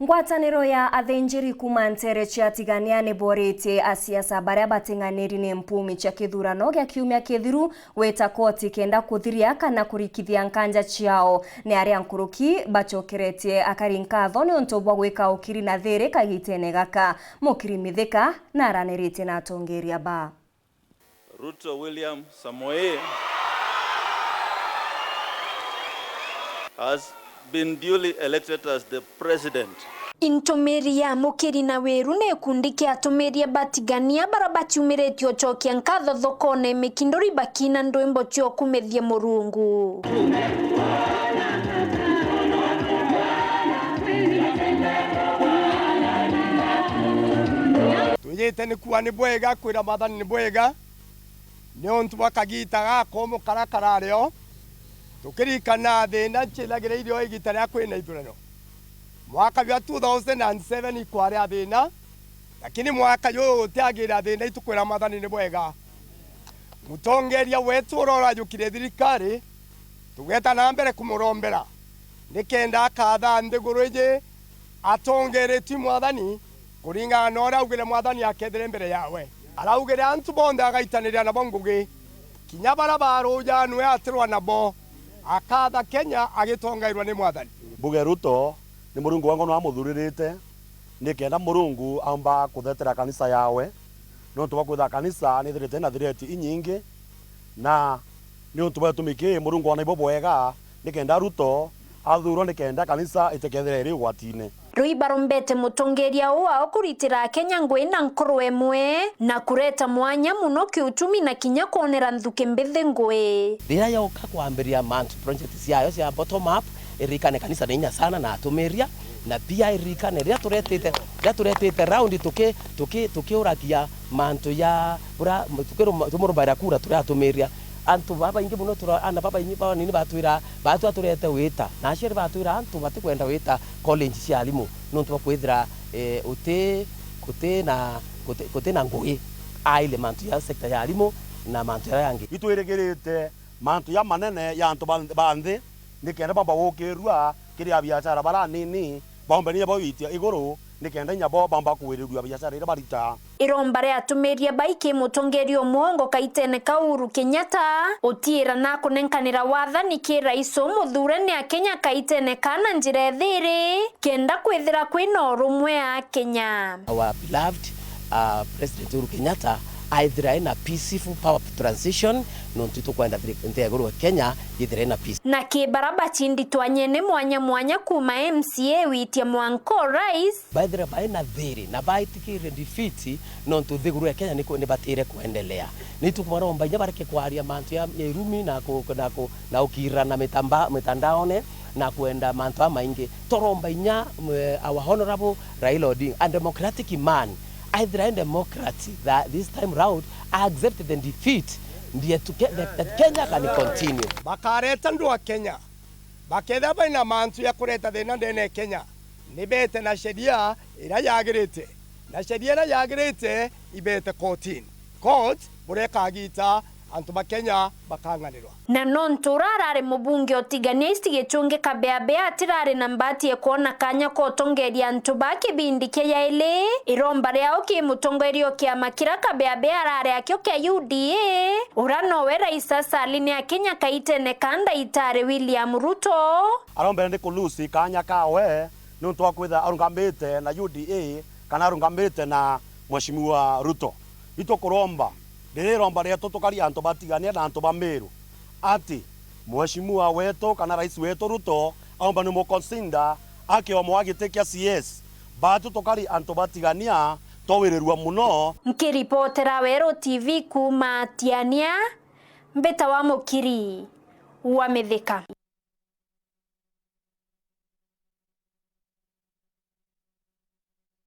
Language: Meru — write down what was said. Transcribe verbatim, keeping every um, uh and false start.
Ngwataniro ya athinjiri kuuma nteere cia Tigania ni booritie asiasa baria bating'aniri ni mpumi cia kithurano gia kiumia kithiru gwita koti kenda kuthiria kana kurikithia nkanja ciao. Ni aria nkuruki bacokeretie akari nkatho niuntu bwa gwika ukiri na thiiri kagitene gaka. Mukiri Mithika na araniritie na atongeria ba Ruto William Samoei has been duly elected as the president. Intumiri ya Mukiri na Wiru ni gikundi kia atumiria ba Tigania bara baciumiritie ucokia nkatho thokone mikinduri bakina ndwimbo cia ukumithia Murungu. Twijite ni kuuga ni bwega, kwira Mwathani ni bwega, niuntu bwa kagiita gakumu karia karari o, tukiririkana thiina nciithagirire o igiita riria kwina ithurano. Mwaka jwa two thousand and seven ikwari a thiina, lakini mwaka juju gutiagira thiina, itukwira Mwathani ni bwega. Mutongeria wetu uria urajukire thirikari, tugeta na mbere kumurombera nikenda akatha nthiguru iji atongeretue i Mwathani kuringana na uria augire Mwathani akethire mbere yawe. Araugire antu bonthe agaitanirira nabo ngugi, kinya baria baruja nwe atirwa nabo, akatha Kenya agitongairwa ni Mwathani. Mbuge Ruto ni Murungu wa ngono amuthuririte, nikenda Murungu aumba kuthetera kanisa yawe, niuntu bwa kwithira kanisa nithirite na thireti inyingi, na niuntu bwa gitumi kii Murungu ona ibo bwega, nikenda Ruto athurwa nikenda kanisa itikethire iri ugwatine. Rui barombete mutongeria uu wao kuritira Akenya ngugi na nkoro imwe, na kureta mwanya muno kiuchumi na kinya kwonera nthuki mbithi ngugi. Riria yauka kwambiria mantu project ciayo cia bottom up, iririkane kanisa ni inya sana na atumiria, na pia iririkane riria turetite, riria turetite round tuki-, tuki-, tukiuragia mantu ya bura, tukiruma-, tumurumbaira kura turi atumiria. Antu babaingi muno tura-, ana babaingi babanini batwira, batwa turete wita, na aciari batwira antu batikwenda wita college cia arimu niuntu bwa kwithira, eh, uti, guti na, guti, guti na ngugi aile mantu ya sector ya arimu na mantu jaria jangi. Itwirigirite mantu jamanene ja antu ba, ba nthi, nikenda bamba gukirua kiri abiashara baria anini, baumbe ninya bo gwitia iguru, nikenda inya bo bamba kugwirirua biashara iria barita. Iromba ria atumiria bai ki mutongeria umwe ongo kaitene ka Uhuru Kenyatta, utiira na kunenkanira wathani ki rais umuthure ni Akenya kaitene ka na njira ithiri, kenda kwithira kwina urumwe a Akenya. Our beloved, uh, President Uhuru Kenyatta aithira ena peaceful, powerful transition, nontu itukwenda thiri-, nthi ya iguru ya Kenya yithire ena peace. Na ki bara bacinditwanyene mwanya mwanya kuuma M C A witia mwanka o rais. Baithire baina thiri na baitikire defeat, nontu nthiguru ya Kenya ni ku-, ni batire kwendelea. Ni tukumaromba inya bareke kwaria mantu ya, ya irumi na ku-, na ku-, na ukirana mitamba-, mitandaone na kwenda mantu amaingi. Toromba inya, eh, our honorable Raila Odinga, a democratic man, aithira e democrat, that this time round, I accept the defeat, ndiye to ke-, that, that Kenya can continue. Bakareta ndwa Kenya, bakethira baina mantu ya kureta thina ndene ya Kenya, ni bete na sheria iria yagirite, na sheria iria yagirite ibete kotini. Court buria ikagita antu ba Kenya bakang'anirwa. Na nontu uria arari mubunge o Tigania East Gichungi Kabeabea atirari na mbati ya kwona kanya ka utongeria antu ba kibindi kia yaili, iromba riao ki mutongeria o kiama kiria Kabeabea arari akio kia U D A, uria nowe rais asalini a Kenya kaitene ka Ndaitari William Ruto. Arombere ni kulusi kanya kawe niuntu wa kwithira arungamite na U D A kana arungamite na Mheshimiwa Ruto. Itukuromba, riri iromba rietu tukari antu ba Tigania na antu ba Meru, ati Mheshimiwa wetu kana rais wetu Ruto aumba ni muconsider akiomwa giti kia C S. Batu tukari antu ba Tigania twawirirua muno. Nkiripotera Weru T V kuuma Tigania, mbita wa Mukiri wa Mithika.